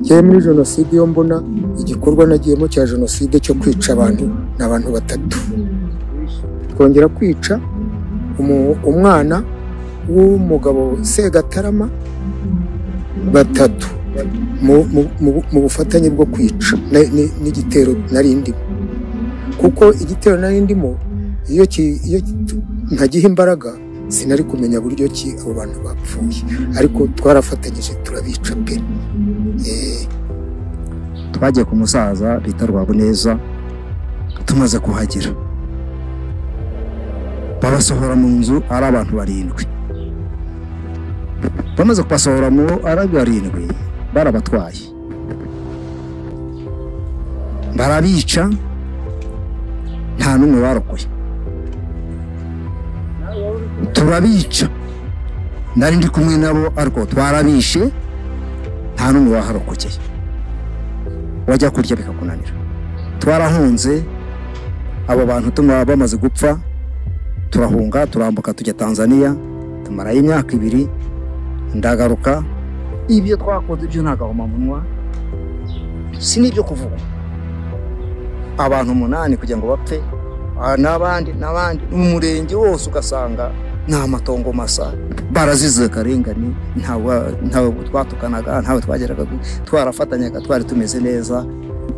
Njyewe muri jenoside iyo mbona igikorwa nagiyemo cya jenoside cyo kwica abantu, ni abantu batatu. Twongera kwica umwana w'umugabo Segatarama batatu mu bufatanye bwo kwica n'igitero nari ndimo. Kuko igitero nari ndimo iyo ntagiha imbaraga sinari kumenya buryo ki abo bantu bapfuye, ariko twarafatanyije turabica pe. Twagiye ku musaza bita Rwabuneza, tumaze kuhagera babasohora mu nzu ari abantu barindwi. Bamaze kubasohora mu ari barindwi, barabatwaye barabica, nta n'umwe barokoye. Turabica, nari ndi kumwe nabo ariko twarabishe, nta n'umwe waharokokeye. Wajya kurya bikakunanira. Twarahunze abo bantu tumwe bamaze gupfa, turahunga turambuka tujya Tanzania, tumarayo imyaka 2, ndagaruka. Ibyo twakoze byo ntagahomamunwa, si n'ibyo kuvuga. Abantu 8 kugira ngo bapfe, n'abandi n'abandi, umurenge wose ugasanga nta matongo masa, barazize karengane, ntawe twatukanaga, ntawe twageraga, twarafatanyaga, twari tumeze neza.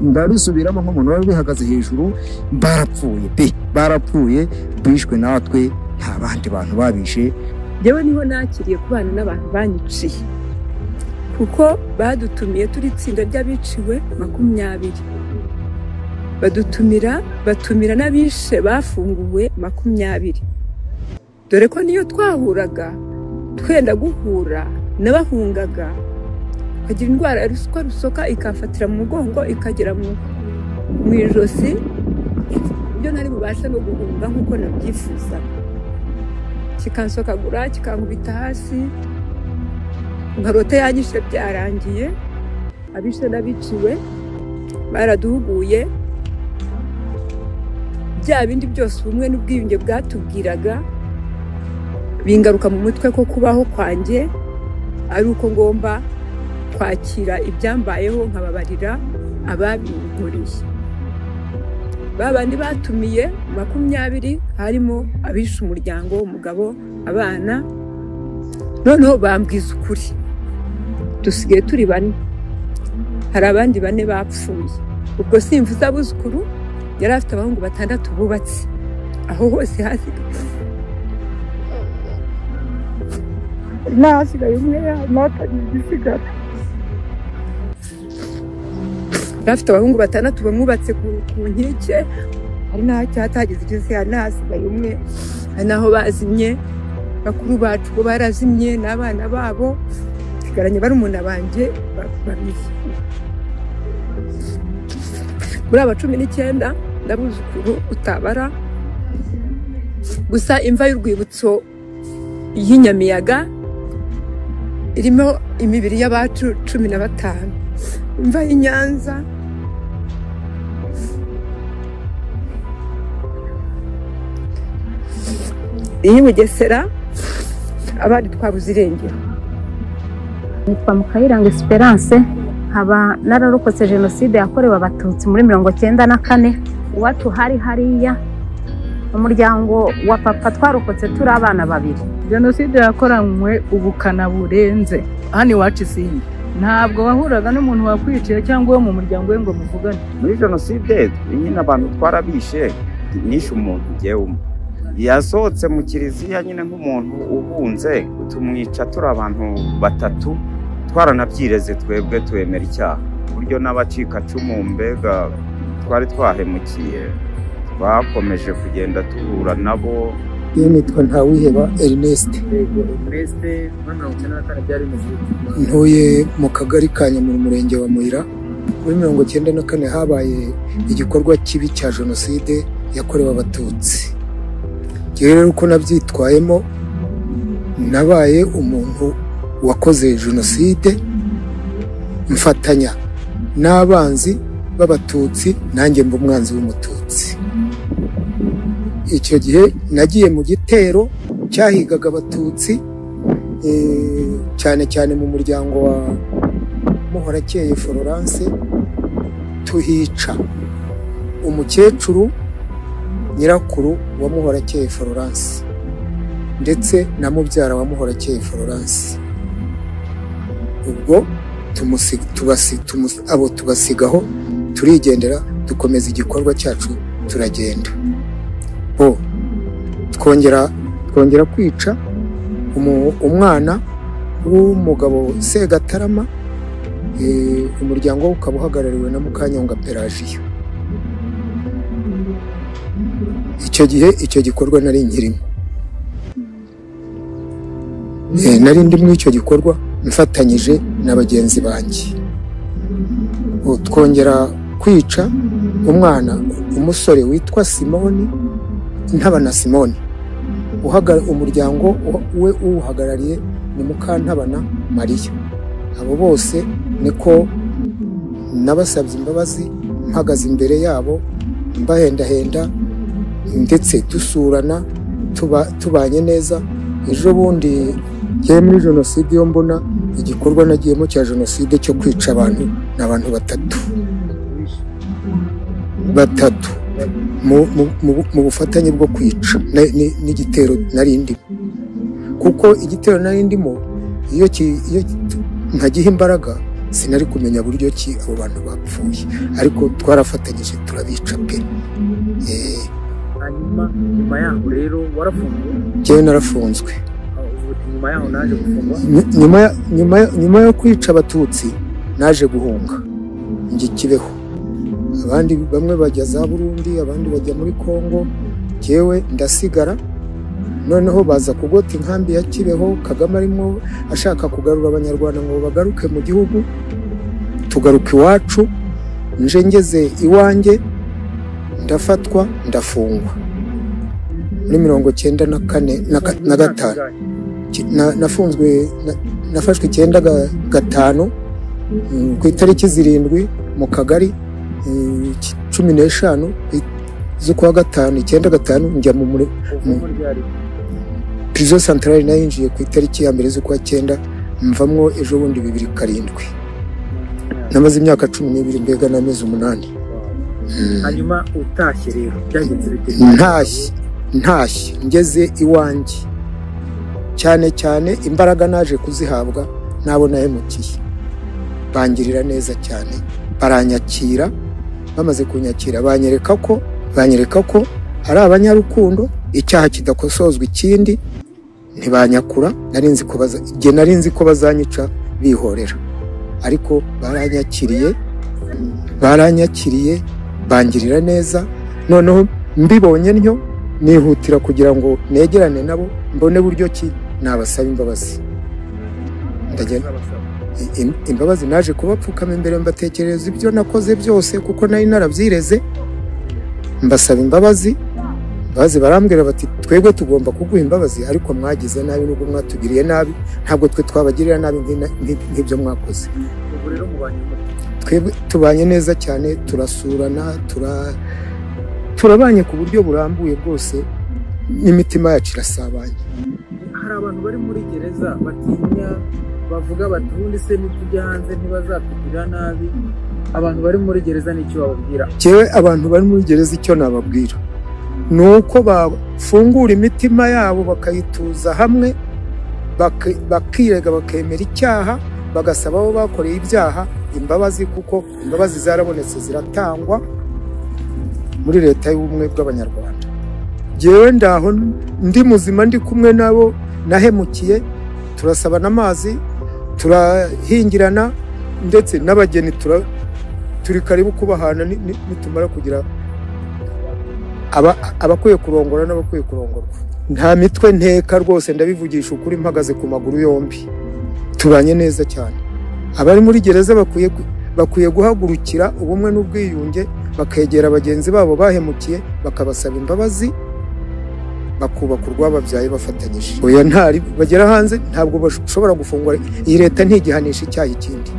Ndabisubiramo nk'umuntu wari bihagaze hejuru, barapfuye pe, barapfuye, bishwe natwe, nta bandi bantu babishe. Njyewe niho nakiriye kubana n'abantu banyiciye, kuko badutumiye turi itsinda ry'abiciwe 20, badutumira batumira n'abishe bafunguwe 20. Dore ko niyo twahuraga twenda guhura n'abahungaga, ukagira indwara ya ruswa rusoka ikafatira mu mugongo ikagera mu ijosi, ibyo ntari bubashe no guhunga nk'uko nabyifuza, kikansokagura kikankubita hasi, nkarota yanyishe byarangiye. Abishe n'abiciwe baraduhuguye, bya bindi byose ubumwe n'ubwiyunge bwatubwiraga bingaruka mu mutwe ko kubaho kwanjye ari uko ngomba kwakira ibyambayeho nkababarira ababinkoreye. Babandi batumiye 20 harimo abishe umuryango, umugabo, abana. Noneho bambwiza ukuri, dusigaye turi 4, hari abandi 4 bapfuye. Ubwo simvuze abuzukuru, yari afite abahungu 6 bubatse aho hose hasigaye nahasigaye umwe natagize igisigara. Yari afite abahungu 6 bamwubatse ku nkike, hari n'aho hatagize igisigara, nahasigaye umwe, hari n'aho bazimye bakuru bacu bo barazimye n'abana babo, sigaranye barumuna banjye babiri. Muri aba 19 ndabuzukuru utabara. Gusa imva y'urwibutso y'inyamiyaga irimo imibiri y'abacu 15, imva y'Inyanza iyi Bugesera, abandi twabuze irengero. Nitwa Mukayiranga Esperance, nkaba nararokotse jenoside yakorewe Abatutsi muri 94. Iwacu hari hariya umuryango wa papa, twarokotse turi abana 2. Jenoside yakoranywe ubukana burenze hano iwacu Isimbi. Ntabwo wahuraga n'umuntu wakwiciye cyangwa uwo mu muryango we ngo muvugane. Muri jenoside nyine abantu twarabishe, nishe umuntu njyewe umwe. Yasohotse mu kiliziya nyine nk'umuntu uhunze, tumwica turi abantu 3, twaranabyireze twebwe twemera icyaha. Uburyo n'abacikacumu mbega twari twahemukiye, twakomeje kugenda duhura nabo. Nitwa Ntawiheba Ernest. Ntuye mu kagari ka Nyamura, umurenge wa Muyira. Muri 94 habaye igikorwa kibi cya jenoside yakorewe Abatutsi. Rero uko nabyitwayemo, nabaye umuntu wakoze jenoside, mfatanya n'abanzi b'Abatutsi, nanjye mba umwanzi w'Umututsi. Icyo gihe nagiye mu gitero cyahigaga Abatutsi, cyane cyane mu muryango wa Muhorakeye Florence, tuhica umukecuru nyirakuru wa Muhorakeye Florence ndetse na mubyara wa Muhorakeye Florence. Ubwo abo tubasigaho turigendera, dukomeza igikorwa cyacu turagenda. Bo twongera kwica umwana w'umugabo Segatarama, umuryango ukaba uhagarariwe na Mukanyonga Pelagiya. Icyo gihe icyo gikorwa nari nkirimo, nari ndi muri icyo gikorwa mfatanyije na bagenzi banjye. Twongera kwica umwana umusore witwa Simoni Ntabana Simoni, umuryango we uwuhagarariye ni Mukantabana Mariya. Abo bose niko nabasabye imbabazi mpagaze imbere yabo mbahendahenda, ndetse dusurana tubanye neza. Ejo bundi ngiye muri jenoside, iyo mbona igikorwa nagiyemo cya jenoside cyo kwica abantu, ni abantu batatu mu bufatanye bwo kwica n'igitero nari ndimo, kuko igitero nari ndimo iyo ntagiha imbaraga sinari kumenya buryo ki abo bantu bapfuye, ariko twarafatanyije turabica pe. Hanyuma nyuma yaho rero warafunzwe? Njyewe narafunzwe. Nyuma yaho naje gufungwa? Nyuma yo kwica abatutsi naje guhunga njya Kibeho. Abandi bamwe bajya za Burundi, abandi bajya muri Kongo, njyewe ndasigara. Noneho baza kugota inkambi ya Kibeho, Kagame arimo ashaka kugarura abanyarwanda ngo bagaruke mu gihugu, tugaruka iwacu. Nje ngeze iwanjye ndafatwa ndafungwa muri 94 na 5. Nafunzwe, nafashwe 95 ku itariki 7 mu kagari 15 z'ukwa 5 95, njya mu prison centrale. Nayinjiye ku itariki ya 1 z'ukwa 9, mvamwo ejo bundi 2007. Namaze imyaka 12 mbega n'amezi 8. Hanyuma utashye rero byagenze bite? Ntashye ngeze iwanjye, cyane cyane imbaraga naje kuzihabwa nabo nahemukiye, bangirira neza cyane, baranyakira. Bamaze kunyakira banyereka ko ari abanyarukundo, icyaha kidakosozwa ikindi, ntibanyakura. Nari nzi ko bazanyica bihorera, ariko baranyakiriye bangirira neza. Noneho mbibonye ntyo nihutira kugira ngo negerane nabo mbone buryo ki nabasaba imbabazi. Imbabazi naje kubapfukama imbere, mbatekereza ibyo nakoze byose kuko nari narabyireze, mbasaba imbabazi. Baze barambwira bati twebwe tugomba kuguha imbabazi, ariko mwagize nabi, nubwo mwatugiriye nabi ntabwo twe twabagirira nabi nk'ibyo mwakoze. Twebwe tubanye neza cyane, turasurana, turabanye ku buryo burambuye bwose, n'imitima yacu irasabanye. Hari abantu bari muri gereza batinya, bavuga bati ubundi se nitujya hanze ntibazatugirira nabi. Abantu bari muri gereza n'icyo bababwira? Jewe abantu bari muri gereza icyo nababwira ni uko bafungura imitima yabo bakayituza hamwe, bakirega, bakemera icyaha, bagasaba abo bakoreye ibyaha imbabazi, kuko imbabazi zarabonetse ziratangwa muri leta y'ubumwe bw'abanyarwanda. Jewe ndaho ndi muzima, ndi kumwe nabo nahemukiye, turasabana amazi, turahingirana, ndetse n'abageni turi karibu kubahana nitumara kugira abakwiye kurongora n'abakwiye kurongorwa. Nta mitwe nteka rwose, ndabivugisha ukuri mpagaze ku maguru yombi. Tubanye neza cyane. Abari muri gereza bakwiye guhagurukira ubumwe n'ubwiyunge, bakegera bagenzi babo bahemukiye, bakabasaba imbabazi, bakubaka urwababyaye bafatanyije. Oya, ntari bagera hanze ntabwo bashobora gufungwa. Iyi leta ntigihanisha icyaha ikindi.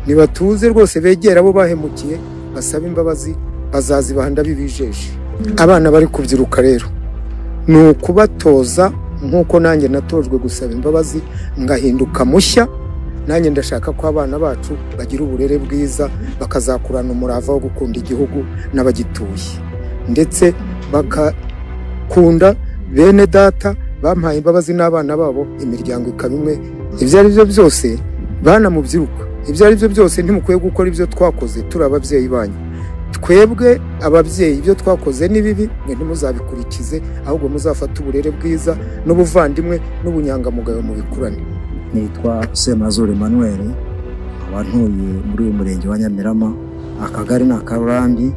Nibatuze rwose begera abo bahemukiye, basaba imbabazi, bazazibaha ndabibijeje. Abana bari kubyiruka rero ni ukubatoza nk'uko nanjye natojwe gusaba imbabazi, ngahinduka mushya, Nanjye ndashaka ko abana bacu bagira uburere bwiza, bakazakurana umurava wo gukunda igihugu n'abagituye, ndetse bakakunda bene data bampaye imbabazi n'abana babo, imiryango ikaba imwe. Ibyo ari byo byose bana mubyiruka, ibyo ari byo byose ntimukwiye gukora ibyo twakoze turi ababyeyi banyu. Twebwe ababyeyi ibyo twakoze ni bibi, mwe ntimuzabikurikize, ahubwo muzafate uburere bwiza n'ubuvandimwe n'ubunyangamugayo mubikurane. Nitwa Semazuru Emmanuel, nkaba ntuye muri uyu murenge wa Nyamirama, akagari ni Akarurambi,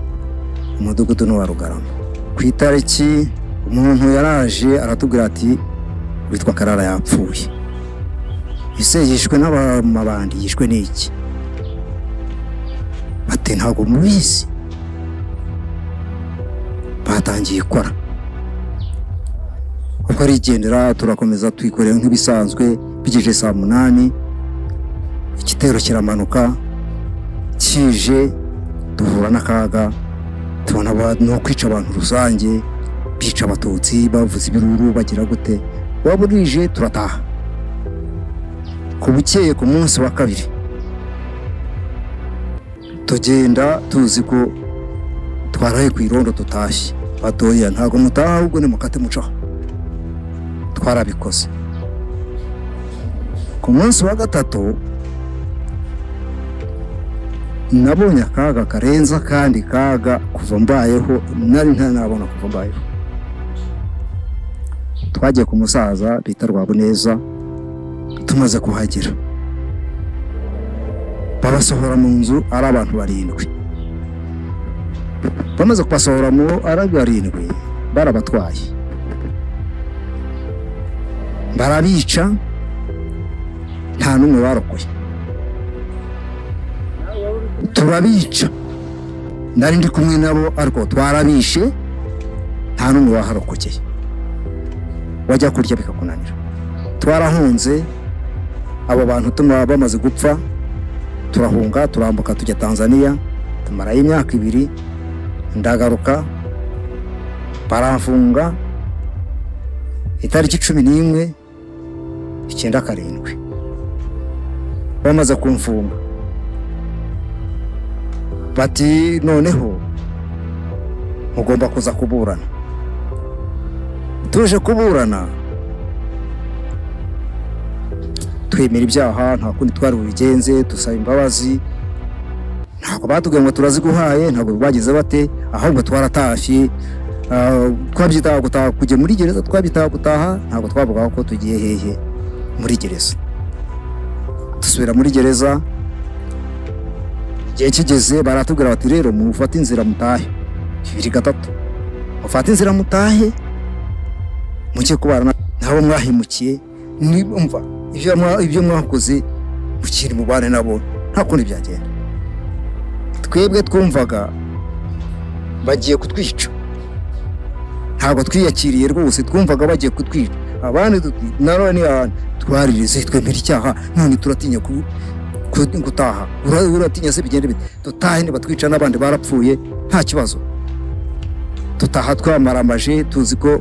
umudugudu ni uwa Rugarama. Ku itariki umuntu yaraje aratubwira ati witwa Karara yapfuye. Ese yishwe n'abamabandi, yishwe n'iki? Bati ntabwo mubizi. Batangiye ikora. Ubwo arigendera turakomeza twikorera nk'ibisanzwe, bigeje saa 8 igitero kiramanuka kije, duhura n'akaga, tubona no kwica abantu rusange, bica abatutsi bavuza ibiruru bagira gute, waburije turataha. Ku bukeye ku munsi wa kabiri tugenda tuzi ko twaraye ku irondo tutashye, batoya ntabwo mutaha ahubwo ni mukate mucaho. Twarabikoze. Ku munsi wa gatatu nabonye akaga karenza kandi kaga kuva mbayeho nari ntanabona kuva mbayeho. Twagiye ku musaza bita Rwabuneza, tumaze kuhagera babasohora mu nzu ari abantu 7. Bamaze kubasohora mu ari 7 barabatwaye, barabica, nta n'umwe barokoye. Turabica, nari ndi kumwe nabo ariko twarabishe, nta n'umwe waharokokeye. Wajya kurya bikakunanira. Twarahunze, abo bantu bamaze gupfa turahunga, turambuka tujya Tanzania, tumarayo imyaka 2, ndagaruka baramfunga itariki 11 97. Bamaze kumfunga bati noneho mugomba kuza kuburana. Tuje kuburana twemera ibyaha, nta kundi twari bubigenze, dusaba imbabazi. Ntabwo batubwiye ngo turaziguhaye, ntabwo bagize bate, ahubwo twaratashye. Twabyitaga gutaha kujya muri gereza, twabyitaga gutaha, ntabwo twavugaga ko tugiye hehe muri gereza. Dusubira muri gereza, igihe kigeze baratubwira bati rero mufate inzira mutahe 2-3, mufate inzira mutahe mujye kubana nabo mwahimukiye, nimva ibyo mwakoze mukiri mubane nabo, nta kundi byagenda. Twebwe twumvaga bagiye kutwica, ntabwo twiyakiriye rwose, twumvaga bagiye kutwica. Abandi narone twaririze twemera icyaha, none turatinya gutaha. Uratinya se bigende bite? Dutahe nibatwica n'abandi barapfuye nta kibazo. Tutaha twamaramaje tuzi ko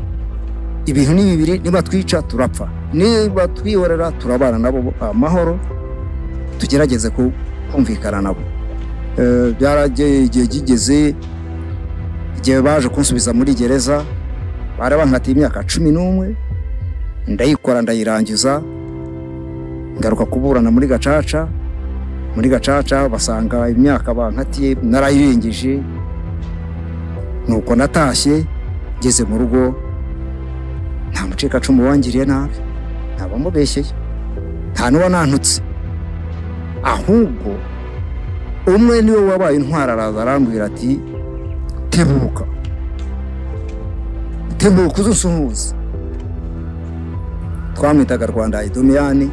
ibintu ni bibiri, niba twica turapfa, niba twihorera turabana nabo amahoro, tugerageze kumvikana nabo. Byaragiye igihe kigeze, igihe baje kunsubiza muri gereza bari bankatiye imyaka 11, ndayikora ndayirangiza, ngaruka kuburana muri gacaca. Muri gacaca basanga imyaka bankatiye narayirengeje, nuko natashye ngeze mu rugo nta mucikacumu wangiriye nabi, ntabamubeshyeye, nta n'uwanantutse, ahubwo umwe niwe wabaye intwara araza arambwira ati tebuka tebuka uzusuhuze. Twamwitaga Rwanda Idomiyani,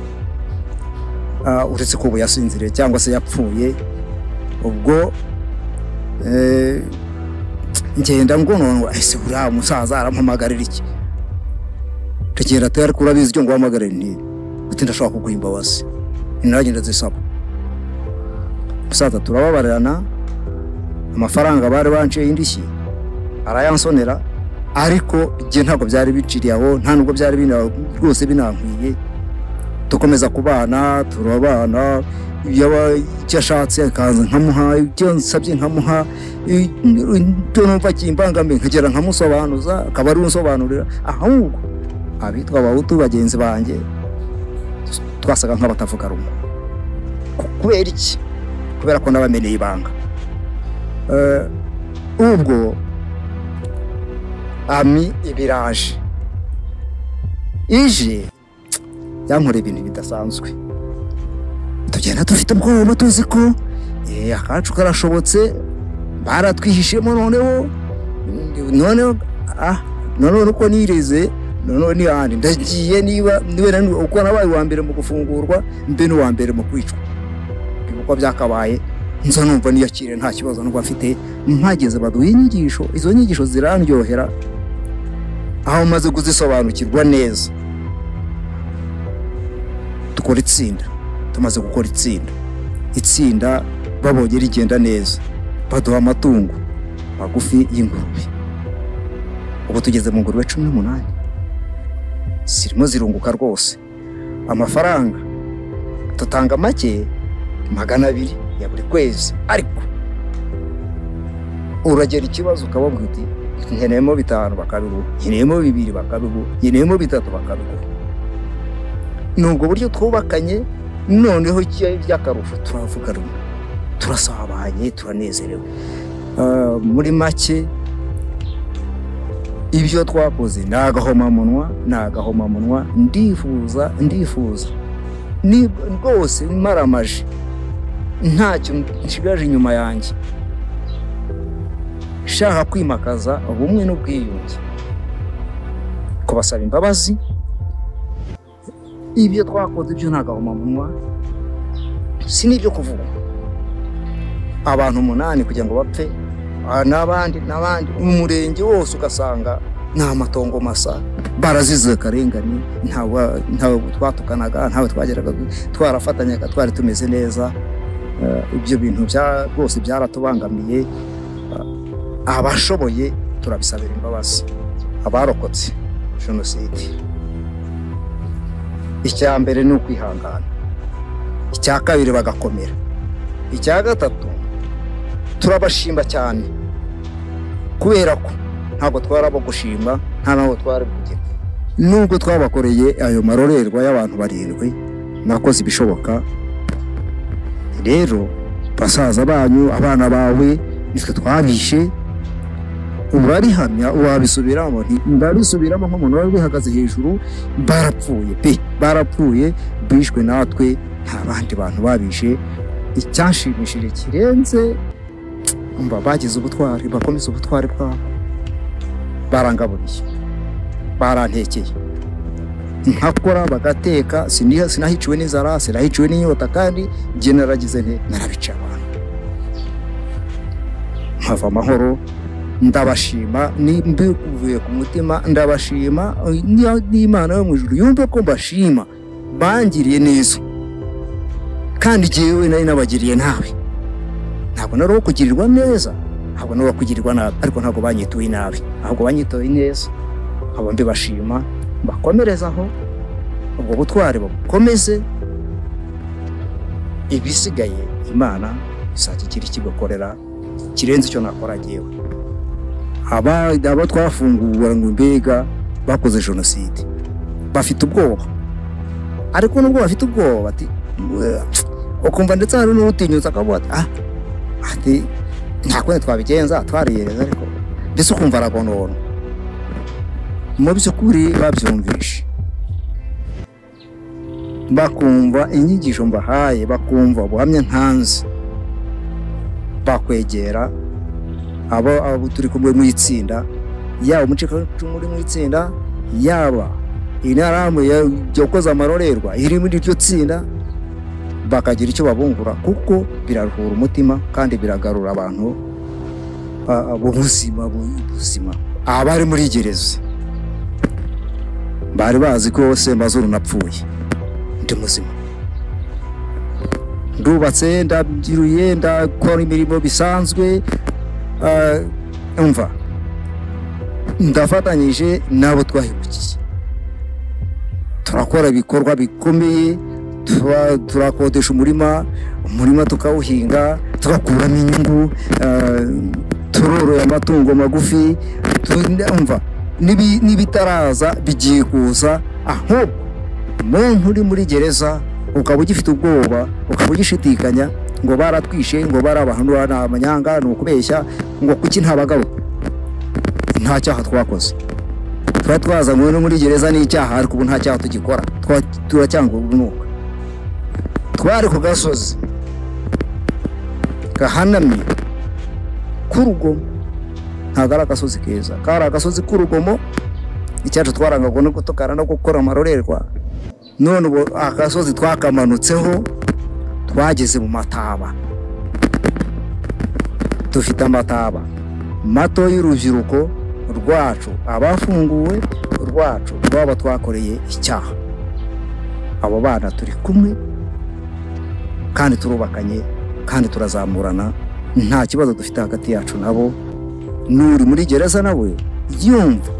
uretse ko ubu yasinziriye cyangwa se yapfuye. Ubwo ngenda ngo ese uriya musaza arampamagarira iki? Tekera ati ariko urabizi icyo nguhamagarira nti uti ndashaka kuguha imbabazi, naragenda zisaba. Musaza turababarana, amafaranga bari banciye indishyi arayansonera, ariko igihe ntabwo byari biciriye aho, nta nubwo byari rwose binankwiye. Dukomeza kubana, turabana, yaba icyo ashatse akaza nkamuha, ibyo nsabye nkamuha, ibyo numva kimbangamiye nkagera nkamusobanuza, akaba ari unsobanurira. Ahubwo abitwa abahutu bagenzi banjye twasaga nk'abatavuga rumwe. Kubera iki? Kubera ko nabameneye ibanga. Ubwo ami ibiraje ije yankoreye ibintu bidasanzwe. Tugenda dufite ubwoba, tuzi ko akacu karashobotse, baratwihishemo. Noneho noneho uko nireze, noneho ni handi ndagiye, niba uko nabaye uwa mbere mu gufungurwa, mbe n'uwa mbere mu kwicwa, uko byakabaye. Nza numva niyakire nta kibazo nubwo afite. Mpageze baduha inyigisho, izo nyigisho zirandyohera, aho maze kuzisobanukirwa neza. Dukora itsinda, tumaze gukora itsinda babonye rigenda neza, baduha amatungo magufi y'ingurube. Ubu tugeze mu ngurube 18 zirimo zirunguka rwose. Amafaranga tutanga make, 200 ya buri kwezi, ariko uragera ikibazo ukababwira uti nkeneyemo 5 bakabiguha, nkeneyemo 2 bakabiguha, nkeneyemo 3 bakabiguha. Nubwo buryo twubakanye, noneho by'akarusho turavuga rumwe, turasabanye, turanezerewe. Muri make ibyo twakoze ni agahomamunwa, ni agahomamunwa. Ndifuza ni rwose maramaje, ntacyo nshigaje inyuma yanjye, shaka kwimakaza ubumwe n'ubwiyunge, kubasaba imbabazi. Ibyo twakoze ibyo nta gahomamunwa, si n'ibyo kuvuga. Abantu 8 kugira ngo bapfe, n'abandi n'abandi, umurenge wose ugasanga ni amatongo masa, barazize akarengane. Ntawe twatukanaga, ntawe twageraga, twarafatanyaga, twari tumeze neza. Ibyo bintu rwose byaratubangamiye. Abashoboye turabisabira imbabazi, abarokotse jenoside. Icya mbere ni ukwihangana, icya kabiri bagakomera, icya gatatu turabashimba cyane, kubera ko ntabwo twarabo gushima, nta naho twari kugira. Nubwo twabakoreye ayo marorerwa y'abantu 7, nakoze ibishoboka. Rero basaza banyu, abana bawe, nitwe twabishe, urabihamya, wabisubiramo. Ndabisubiramo nk'umuntu wari bihagaze hejuru, barapfuye pe, barapfuye, bishwe natwe, nta bandi bantu babishe. Icyanshimishije kirenze, umva bagize ubutwari, bakomeza ubutwari bwabo, barangaburiye, barantekeye, nkakora bagateka, sinahiciwe n'inzara, sinahiciwe n'inyota, kandi njye naragize nte, narabica abantu nkava amahoro. Ndabashima, mbikuvuye ku mutima, ndabashima n'Imana yo mu ijuru yumve ko mbashima, bangiriye neza, kandi jyewe nari nabagiriye nabi. Ntabwo nari kugirirwa neza, ntabwo nari kugirirwa nabi, ariko ntabwo banyituye nabi, ahubwo banyituye neza. Abo mbibashima, bakomerezaho ubwo butwari, bakomeze. Ibisigaye Imana izajya igira ikibakorera kirenze icyo nakora jyewe. Aba twafungura ngo mbega bakoze jenoside bafite ubwoba, ariko nubwo bafite ubwoba ati ukumva ndetse hari n'utinyutse akavuga ati ati nta kundi twabigenza, twariyereza, ariko mbese ukumva aragonona. Mu by'ukuri babyumvishe, bakumva inyigisho mbahaye, bakumva ubuhamya ntanze, bakwegera abo turi kumwe mu itsinda, yaba umucikacumu uri mu itsinda, yaba interahamwe yakoze amarorerwa iri muri iryo tsinda, bakagira icyo babungura, kuko biraruhura umutima kandi biragarura abantu ubuzima buzima. Abari muri gereza bari bazi ko Sembazuru napfuye, ndi muzima, ndubatse, ndabyiruye, ndakora imirimo bisanzwe, umva ndafatanyije n'abo twahemukiye, turakora ibikorwa bikomeye. Turakodesha umurima tukawuhinga, tugakuramo inyungu, turoroye amatungo magufi, umva n'ibitaraza bigiye kuza. Ahubwo umuntu uri muri gereza ukaba ugifite ubwoba, ukaba ugishidikanya ngo baratwishe, ngo barabahanura, ni amanyanga, ni ukubeshya, ngo kuki ntabagaruka, nta cyaha twakoze. Tuba twazanywe no muri gereza n'icyaha, ariko ubu nta cyaha tugikora, turacyanga urunuka. Twari ku gasozi gahanamye k'urugomo, ntabwo ari agasozi keza, kari agasozi k'urugomo. Icyacu twarangwaga no gutukana no gukora amarorerwa. None ubu agasozi twakamanutseho, twageze mu mataba. Dufite amataba mato y'urubyiruko rwacu, abafunguwe rwacu rwaba twakoreye icyaha. Abo bana turi kumwe kandi turubakanye kandi turazamurana, nta kibazo dufite hagati yacu nabo. N'uri muri gereza nawe yumva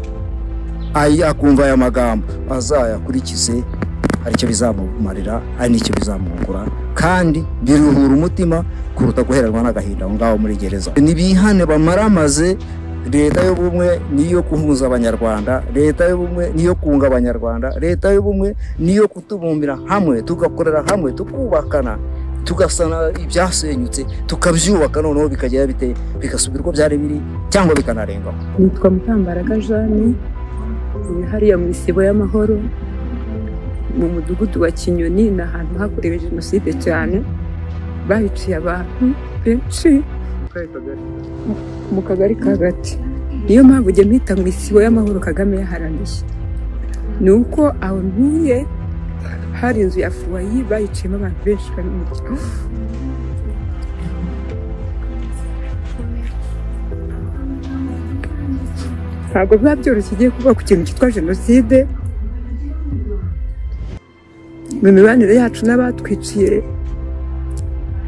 akumva aya magambo azayakurikize, hari icyo bizamumarira, hari n'icyo bizamwungura, kandi biruhura umutima kuruta guheranwa n'agahinda aho ngaho muri gereza. Nibihane bamaramaze. Leta y'ubumwe niyo guhuza abanyarwanda, leta y'ubumwe niyo kunga abanyarwanda, leta y'ubumwe niyo kutubumbira hamwe, tugakorera hamwe, tukubakana, tugasana ibyasenyutse, tukabyubaka, noneho bikagera bite, bigasubira uko byari biri cyangwa bikanarengaho. Nitwa Mutambaraga Jeanne, hariya mu Isibo y'Amahoro, mu mudugudu wa Kinyoni. Ni ahantu hakorewe jenoside cyane, bahiciye abantu benshi mu kagari ka Gati. Niyo mpamvu ujya mpita mu Isibo y'Amahoro Kagame yaharaniye, ni uko aho ntuye hari inzu ya fuwayi bayiciyemo abantu benshi bari mu gihugu. Ntabwo biba byoroshye igiye kuvuga ku kintu cyitwa jenoside. Mu mibanire yacu n'abatwiciye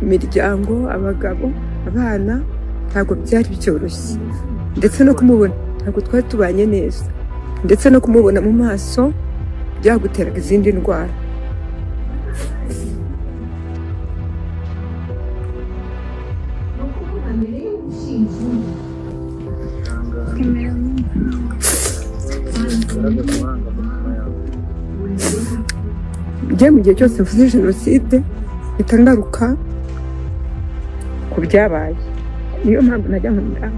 imiryango, abagabo, abana, ntabwo byari byoroshye. Ndetse no kumubona ntabwo twari tubanye neza, ndetse no kumubona mu maso byaguteraga izindi ndwara. Njye mu gihe cyose mvuze jenoside mpita ngaruka ku byabaye. Niyo mpamvu najya nkunda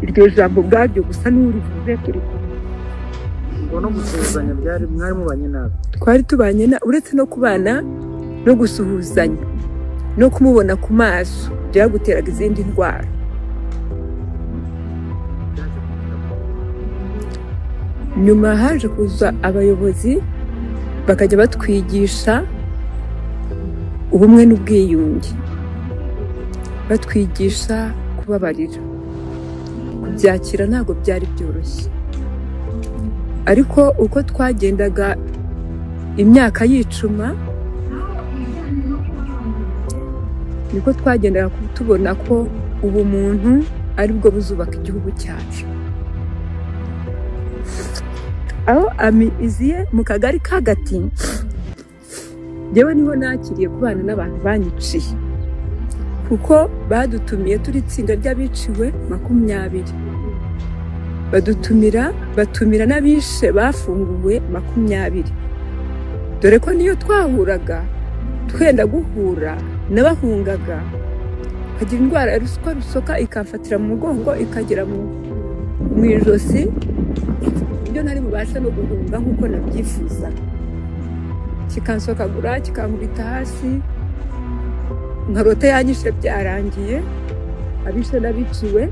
iryo jambo ubwaryo gusa n'urivuze turi kumwe. Ngo no gusuhuzanya byari mwari mubanye nabi? Twari tubanye na, uretse no kubana no gusuhuzanya no kumubona ku maso byaguteraga izindi ndwara. Nyuma haje kuza abayobozi bakajya batwigisha ubumwe n'ubwiyunge, batwigisha kubabarira. Kubyakira ntabwo byari byoroshye, ariko uko twagendaga imyaka yicuma niko twagendaga tubona ko ubumuntu aribwo buzubaka igihugu cyacu. Aho ami iziye mu kagari ka Gati, njyewe niho nakiriye kubana n'abantu banyiciye, kuko badutumiye turi itsinda ry'abiciwe 20, batumira n'abishe bafunguwe 20. Dore ko niyo twahuraga twenda guhura n'abahungaga, nkagira indwara ya ruswa rusoka ikamfatira mu mugongo ikagera mu ijosi, ibyo ntari bubashe no guhunga nk'uko nabyifuza, kikansokagura kikankubita hasi, nkarota yanyishe byarangiye. Abishe n'abiciwe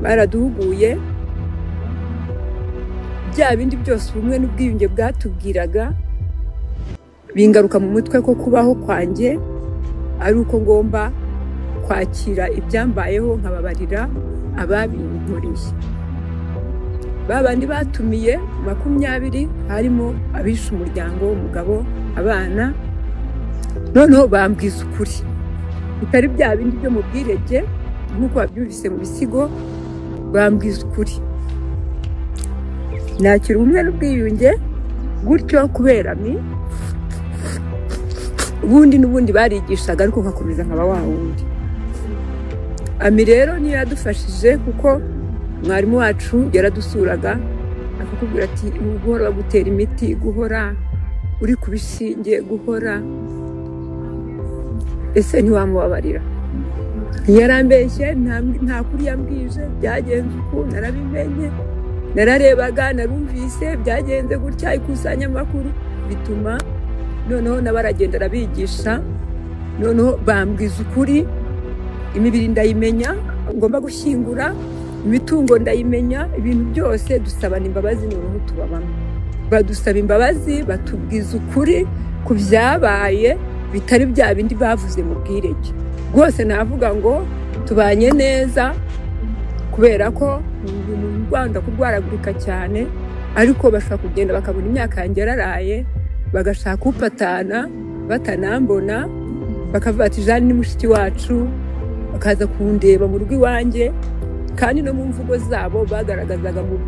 baraduhuguye, bya bindi byose ubumwe n'ubwiyunge bwatubwiraga bingaruka mu mutwe ko kubaho kwanjye ari uko ngomba kwakira ibyambayeho nkababarira ababinkoreye. Babandi batumiye 20 harimo abishe umuryango, umugabo, abana. Noneho bambwiza ukuri, bitari bya bindi byo mu bwirege nk'uko babyumvise mu bisigo. Bambwiza ukuri, nakira ubumwe n'ubwiyunge gutyo kubera mi Ubundi n'ubundi barigishaga ariko nkakomeza nkaba wa wundi. Ami rero niyo yadufashije, kuko mwarimu wacu yaradusuraga akakubwira ati guhora bagutera imiti, guhora uri ku bishinge, guhora ese ntiwamubabarira. Yarambeshye, nta kuri yambwije, byagenze uku, narabimenye, nararebaga, narumvise byagenze gutya, ikusanya amakuru bituma noneho n'abaragenda arabigisha, noneho bambwiza ukuri, imibiri ndayimenya ngomba gushyingura, imitungo ndayimenya, ibintu byose dusabana imbabazi, noneho tubabamo. Badusaba imbabazi, batubwiza ukuri ku byabaye bitari bya bindi bavuze mu bwirege. Rwose navuga ngo tubanye neza, kubera ko mu Rwanda kurwaragurika cyane, ariko bashobora kugenda bakabona imyaka yanjye yararaye, bagashaka upatana batanambona, bakavuga ati Jeanne ni mushiki wacu, bakaza kundeba mu rugo iwanjye. Kandi no mu mvugo zabo bagaragazaga mu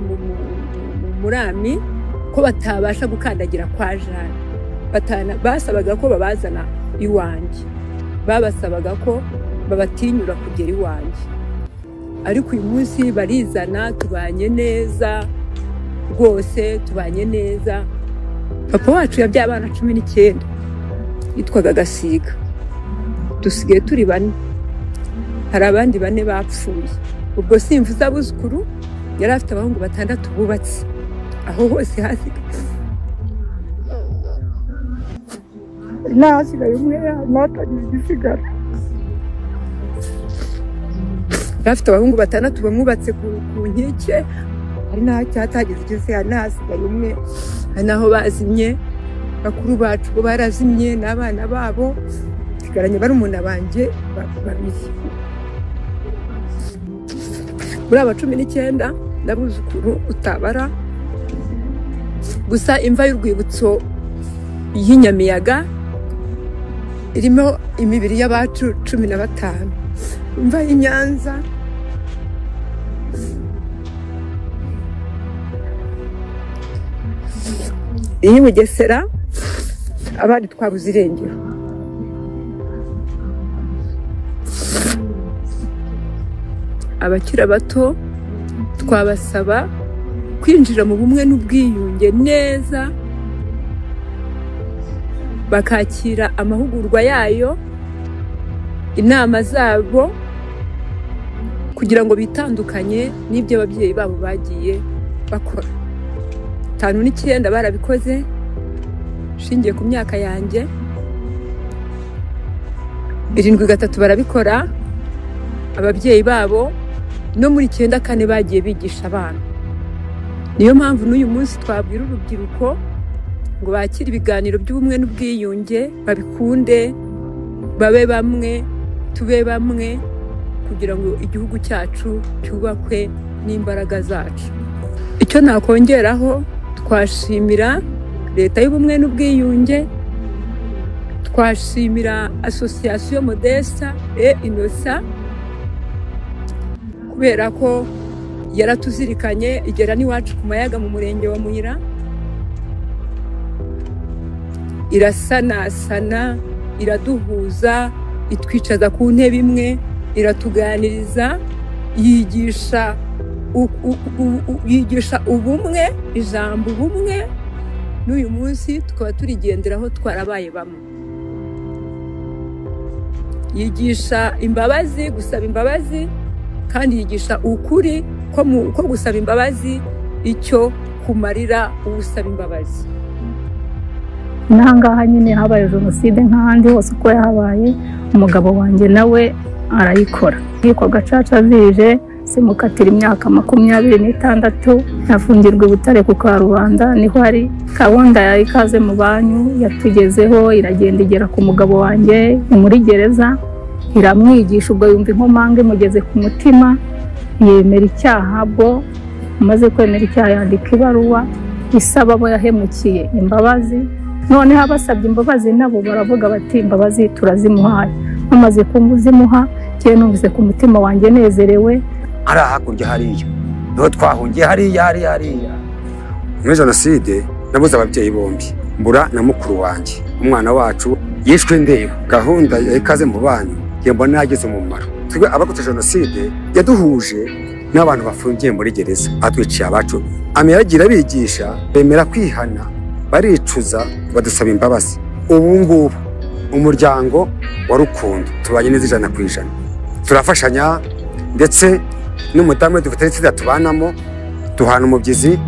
murami ko batabasha gukandagira kwa Jeanne, basabaga ko babazana iwanjye, babasabaga ko babatinyura kugera iwanjye. Ariko uyu munsi barizana, tubanye neza rwose, tubanye neza. Papa wacu yabyaye abana 19, yitwaga Gasiga, dusigaye turi bane, hari abandi bane bapfuye. Ubwo simvuze abuzukuru, yari afite abahungu 6 bubatse aho hose hasigaye nahasigaye umwe natagize igisigara. Yari afite abahungu 6 bamwubatse ku nkike, hari n'aho igisigaye, nahasigaye umwe, hari n'aho bazimye, bakuru bacu bo barazimye n'abana babo, nsigaranye barumuna banjye babiri. Muri aba 19 n'abuzukuru utabara. Gusa imva y'urwibutso y'inyamiyaga irimo imibiri y'abacu 15, imva y'Inyanza iyi Bugesera, abandi twabuze irengero. Abakiri bato twabasaba kwinjira mu bumwe n'ubwiyunge neza, bakakira amahugurwa yayo, inama zabo, kugira ngo bitandukanye n'ibyo ababyeyi babo bagiye bakora. 59 barabikoze, shingiye ku myaka yanjye. 73 barabikora, ababyeyi babo no muri 94 bagiye bigisha abana. Niyo mpamvu n'uyu munsi twabwira urubyiruko ngo bakire ibiganiro by'ubumwe n'ubwiyunge, babikunde, babe bamwe, tube bamwe, kugira ngo igihugu cyacu cyubakwe n'imbaraga zacu. Icyo nakongeraho, twashimira leta y'ubumwe n'ubwiyunge, twashimira Association Modesta et Innocent, kubera ko yaratuzirikanye igera n'iwacu ku Mayaga mu murenge wa Muyira, irasanasana, iraduhuza, itwicaza ku ntebe imwe, iratuganiriza, yigisha ubumwe, ijambo ubumwe. N'uyu munsi tukaba turigenderaho twarabaye bamwe. Yigisha imbabazi, gusaba imbabazi, kandi yigisha ukuri ko gusaba imbabazi icyo kumarira usaba imbabazi. N'ahangaha nyine habaye jenoside nk'ahandi hose uko yahabaye, umugabo wanjye nawe arayikora. Inkiko Gacaca zije zimukatira imyaka 26, afungirwa i Butare ku Karubanda, niho ari. Gahunda ya Ikaze mu Banyu yatugezeho, iragenda igera ku mugabo wanjye muri gereza, iramwigisha. Ubwo yumva inkomanga imugeze ku mutima, yemera icyaha. Bwo amaze kwemera icyaha yandika ibaruwa isaba abo yahemukiye imbabazi. Noneho abasabye imbabazi nabo baravuga bati imbabazi turazimuhaye. Bamaze kumuzimuha, njye numvise ku mutima wanjye nezerewe. Ari hakurya hariya niho twahungiye, hariya hariya hariya. Muri jenoside nabuze ababyeyi bombi, mbura na mukuru wanjye. Umwana wacu Yishwe ndeba gahunda ya Ikaze mu Banyu, njye mbona yagize umumaro. Twebwe abarokotse jenoside yaduhuje n'abantu bafungiye muri gereza, atwiciye abacu. Ami yaragiye abigisha, bemera kwihana, baricuza, badusaba imbabazi. Ubu ngubu umuryango wa Rukundo tubanye neza 100%, turafashanya, ndetse n'umudamu dufite itsinda tubanamo, duhana umubyizi,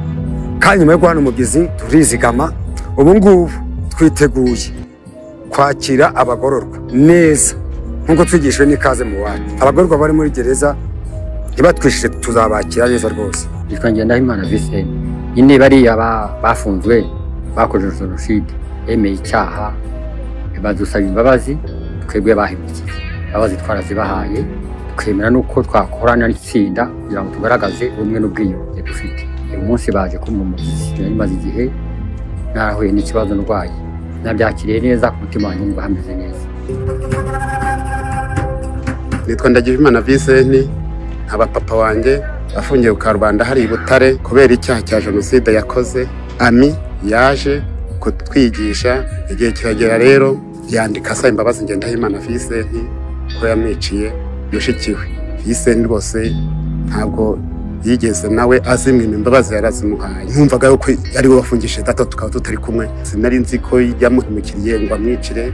kandi nyuma yo guhana umubyizi turizigama. Ubu ngubu twiteguye kwakira abagororwa neza nk'uko twigishijwe n'Ikaze mu Banyu. Abagororwa bari muri gereza ntibatwishije, tuzabakira neza rwose. Nitwa Ngendahimana Vincent. Nyine bariya bafunzwe bakoze jenoside, bemeye icyaha, badusaba imbabazi, twebwe bahemukiye. Imbabazi twarazibahaye, twemera n'uko twakorana n'itsinda kugira ngo tugaragaze ubumwe n'ubwiyunge dufite. Uyu munsi baje kumpa umubyizi, nari maze igihe narahuye n'ikibazo ndwaye, nabyakiriye neza, ku mutima wanjye numva hameze neza. Nitwa Ndagijimana Vincent, nkaba papa wanjye afungiye ku Karubanda hari i Butare kubera icyaha cya jenoside yakoze. Ami yaje kutwigisha, igihe kiragera rero yandika asaba imbabazi Ngendahimana Vincent ko yamwiciye mushiki we. Vincent rwose ntabwo yigeze nawe azimwima imbabazi, yarazimuhaye. Nkumvaga yuko ari we wafungishije data tukaba tutari kumwe, sinari nzi ko yamuhemukiriye ngo amwicire,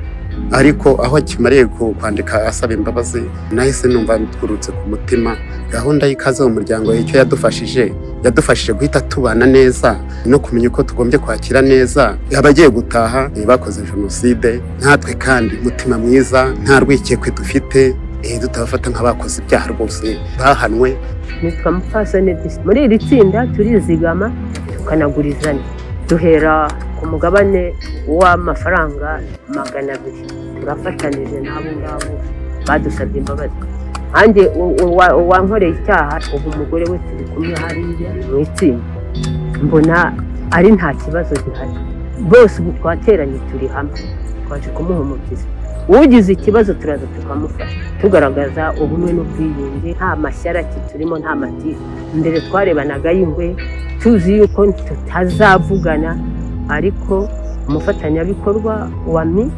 ariko aho akimariye kwandika asaba imbabazi nahise numva twurutse ku mutima. Gahunda y'Ikaze mu Muryango icyo yadufashije, yadufashije guhita tubana neza no kumenya uko tugombye kwakira neza abagiye gutaha bakoze jenoside. Natwe kandi umutima mwiza, nta rwikekwe dufite, tutabafata nk'abakoze ibyaha rwose bahanwe. Nitwa Mupfasoni Disi. Muri iri tsinda turizigama tukanagurizanya, duhera ku mugabane w'amafaranga 200, turafatanije n'abo ngabo badusabye imbabazi. Nanjye uwankoreye icyaha ubu umugore we turi kumwe hariya mu itsinda, mbona ari nta kibazo gihari. Bose ubu twateranye turi hamwe, twaje kumuha umubyizi. Ugize ikibazo turaza tukamufasha, tugaragaza ubumwe n'ubwiyunge, nta mashyaraki turimo, nta matiku. Mbere twarebanaga y'ingwe tuzi yuko tutazavugana, ariko umufatanyabikorwa wa Mi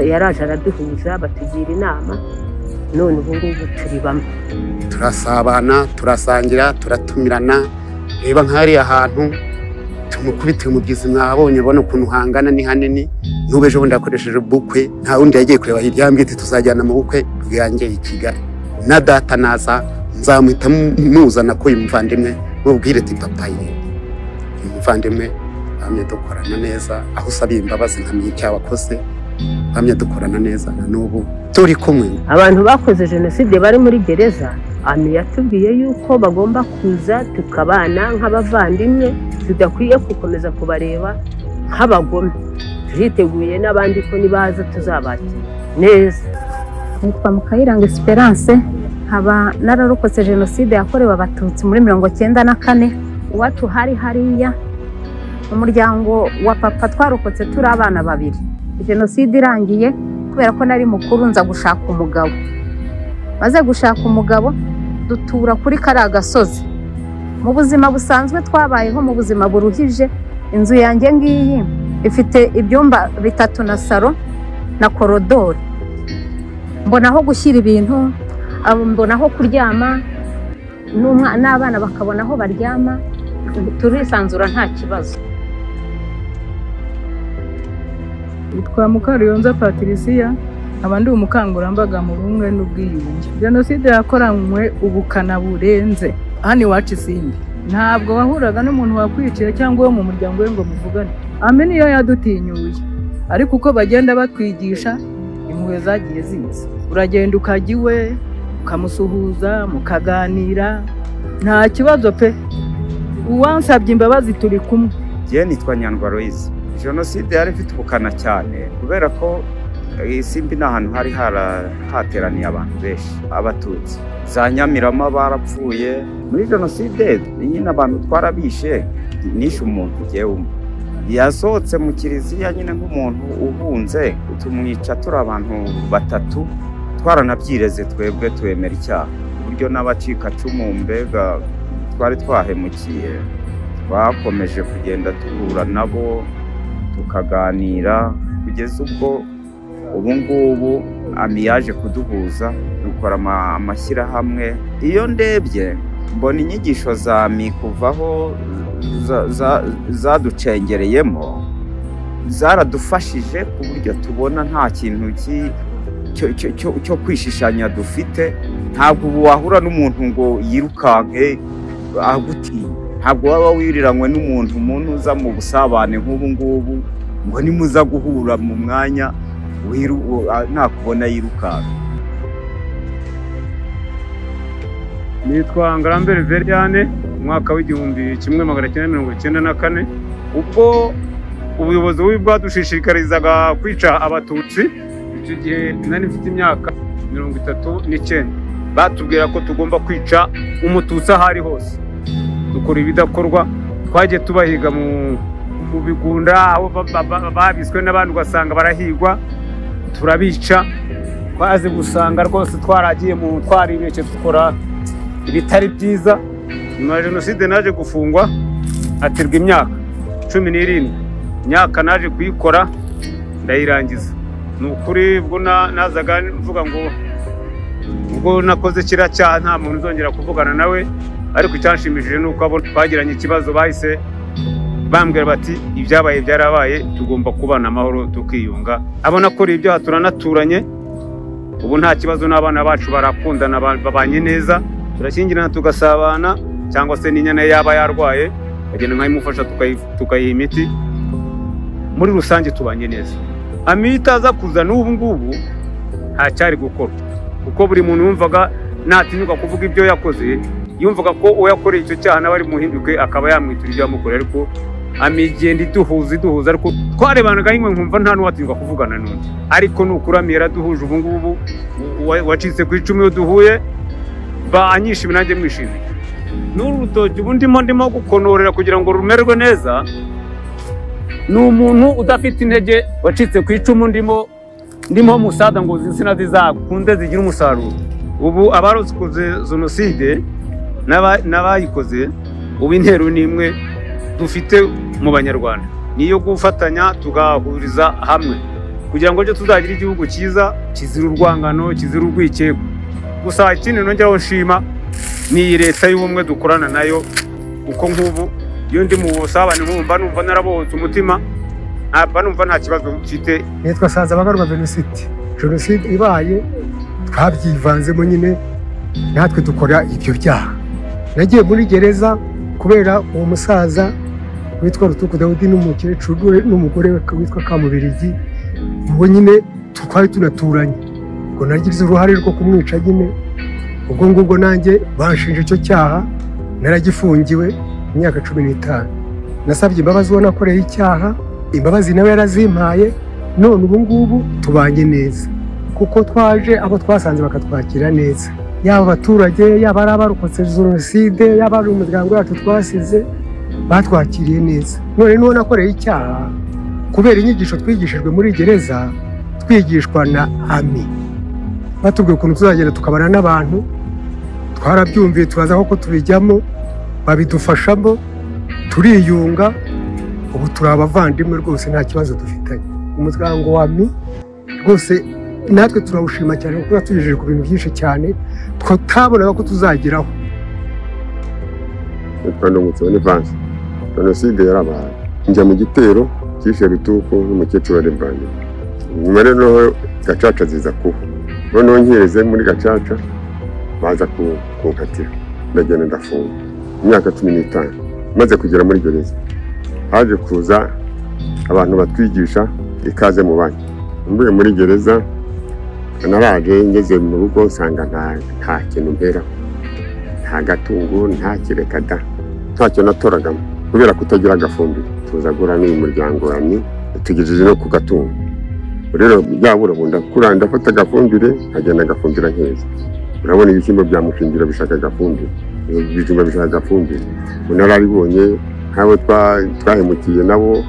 yaraje araduhuza, batugira inama, none ubu ngubu turi bamwe. Turasabana, turasangira, turatumirana. Reba nk'ahariya ahantu tumukubitiye umubyizi, mwabonye ubona ukuntu hangana, ni hanini. N'ubu ejo bundi yakoresheje ubukwe, nta wundi yagiye kureba hirya, yambwiye ati tuzajyana mu bukwe bwanjye i Kigali, na data naza nzamuhita muzana ko uyu muvandimwe, mubwire ati papa ye uyu muvandimwe bamye dukorana neza, aho usabiye imbabazi nkamenya icyaha wakoze, bamye dukorana neza na n'ubu turi kumwe. Abantu bakoze jenoside bari muri gereza, Ami yatubwiye yuko bagomba kuza tukabana nk'abavandimwe, tudakwiye gukomeza kubareba nk'abagome. Turiteguye n'abandi ko nibaza tuzabakira neza. Nitwa Mukayiranga Esperance, nkaba nararokotse jenoside yakorewe Abatutsi muri 94. Iwacu hari hariya, umuryango wa papa twarokotse turi abana babiri. Jenoside irangiye, kubera ko nari mukuru nza gushaka umugabo. Maze gushaka umugabo dutura kuri kariya gasozi. Mu buzima busanzwe twabayeho mu buzima buruhije. Inzu yanjye ngiyi ifite ibyumba 3 na saro na korodori. Mbona aho gushyira ibintu, mbona aho kuryama, n'abana bakabona aho baryama, turisanzura nta kibazo. Nitwa Mukaruyonza Patricia, nkaba ndi umukangurambaga mu bumwe n'ubwiyunge. Jenoside yakoranywe ubukana burenze. Hano iwacu Isimbi ntabwo wahuraga n'umuntu wakwiciye cyangwa uwo mu muryango we ngo muvugane. Ami niyo yadutinyuye, ariko uko bagenda batwigisha impuhwe zagiye ziza. Uragenda ukajya iwe ukamusuhuza, mukaganira, nta kibazo pe. Uwansabye imbabazi turi kumwe. Njye nitwa Nyandwa Aloys. Jenoside yari ifite ubukana cyane kubera ko Isimbi ni ahantu hari hateraniye abantu benshi, Abatutsi za Nyamirama barapfuye muri jenoside. Nyine abantu twarabishe, nishe umuntu njyewe umwe. Yasohotse mu kiliziya nyine nk'umuntu uhunze, tumwica turi abantu 3, twaranabyireze twebwe twemera icyaha, uburyo n'abacikacumu mbega twari twahemukiye. Twakomeje kugenda duhura nabo tukaganira kugeza ubwo Ubu ngubu AMI yaje kuduhuza, dukora amashyirahamwe. Iyo ndebye mbona inyigisho za AMI kuvaho zaducengereyemo zaradufashije ku buryo tubona nta kintu cyo kwishishanya dufite. Ntabwo ubu wahura n'umuntu ngo yirukanke agutinya, ntabwo waba wiriranywe n'umuntu umuntu uza mu busabane nk'ubu ngubu ngo nimuza guhura mu mwanya nakubona yirukanka. Nitwa Ngarambere Veriane, umwaka w'1994, ubwo ubuyobozi bubi bwadushishikarizaga kwica Abatutsi. Icyo gihe nari mfite imyaka 39. Batubwira ko tugomba kwica Umututsi aho ari hose, dukora ibidakorwa. Twagiye tubahiga mu bigunda aho babiswe n'abandi, ugasanga barahigwa turabica. Twaze gusanga rwose twaragiye mu twaribeshye dukora ibitari byiza. Nyuma ya jenoside naje gufungwa, atirwa imyaka 17. Imyaka naje kuyikora ndayirangiza. Ni ukuri ubwo nazaga mvuga ngo ubwo nakoze kiriya cyaha nta muntu uzongera kuvugana nawe, ariko icyanshimishije ni uko abo twagiranye ikibazo bahise bambwira bati ibyabaye byarabaye, tugomba kubana amahoro tukiyunga. Abo nakora ibyaha turanaturanye, ubu nta kibazo, n'abana bacu barakundana, babanye neza, turashyingirana tugasabana, cyangwa se n'inyana yaba yarwaye bagenda nkayimufasha tukayiha imiti. Muri rusange tubanye neza. AMI itaza kuza n'ubu ngubu nta cyari gukorwa, kuko buri muntu yumvaga natinyuka kuvuga ibyo yakoze, yumvaga ko uwo yakoreye icyo cyaha nawe ari muhinduke akaba yamwitura ibyo yamukoreye. Ariko AMI igenda iduhuza, ariko twarebanaga nk'imwe nkumva nta n'uwatinyuka kuvugana n'undi. Ariko nukuri AMI yaraduhuje, ubu ngubu wacitse ku icumu iyo duhuye banyishimiye nanjye mwishimiye. N'uru rutoki ubu ndimo gukonorera kugira ngo rumererwe neza. Ni umuntu udafite intege wacitse ku icumu, ndimo musada ngo insina zizakunde zigire umusaruro. Ubu abarokotse jenoside n'abayikoze, ubu intero ni imwe dufite mu Banyarwanda, niyo gufatanya tugahuriza hamwe kugira ngo ejo tuzagire igihugu cyiza kizira urwangano, kizira urwikekwe. Gusa ikindi nongeraho nshima ni iyi leta y'ubumwe dukorana nayo, kuko nk'ubu iyo ndi mu busabane nkumva numva narabohotse umutima, ntabwo numva nta kibazo mfite. Nitwa Sanzabagarwa Venuste. Jenoside ibaye twabyivanzemo nyine, natwe dukora ibyo byaha. Nagiye muri gereza kubera uwo musaza witwa Rutuku Dawudi n'umukecuru n'umugore we witwa Kamubirigi, ubwo nyine twari tunaturanye, ubwo nagize uruhare rwo kumwica nyine. Ubwo ngubwo nanjye banshinja icyo cyaha, naragifungiwe imyaka 15. Nasabye imbabazi uwo nakoreye icyaha, imbabazi nawe yarazimpaye, none ubu ngubu tubanye neza, kuko twaje abo twasanze bakatwakira neza, yaba abaturage, yaba ari abarokotse jenoside, yaba ari umuryango wacu twasize, batwakiriye neza. None n'uwo nakoreye icyaha, kubera inyigisho twigishijwe muri gereza, twigishwa na AMI, batubwiye ukuntu tuzagenda tukabana n'abantu, twarabyumviye turaza koko tubijyamo, babidufashamo turiyunga, ubu turi abavandimwe rwose nta kibazo dufitanye. Umuryango wa AMI rwose natwe turawushima cyane, kuko yatugejeje ku bintu byinshi cyane tutabonaga ko tuzageraho. Nitwa Ndungutse Bonifance. Jenoside yarabaye, njya mu gitero cyishe Rutuku n'umukecuru wa Revandi. Nyuma rero gacaca ziza kuba, noneho nkereze muri gacaca baza kunkatira, ndagenda ndafunga imyaka 15. Maze kugera muri gereza haje kuza abantu batwigisha ikaze mu banki. Mvuye muri gereza naraje ngeze mu rugo nsanga nta kintu mberaho, nta gatungo, nta kireka da, ntacyo natoragamo kubera kutagira agafumbire. Tuza guhura n'uyu muryango wa AMI tugejeje no ku gatungo. Rero byabura ubu ndakura ndafata agafumbire nkagenda agafumbira nkeza. Urabona ibishyimbo bya mushingira bishaka agafumbire, ibijumba bishaka agafumbire. Unararibonye nk'abo twahemukiye nabo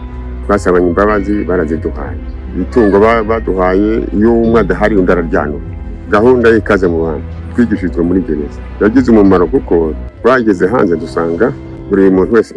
twasabanye imbabazi baraziduhaye. Itungo baduhaye iyo umwe adahari undi araryanura. Gahunda y'ikaze mu bantu twigishijwe muri gereza yagize umumaro, kuko twageze hanze dusanga buri muntu wese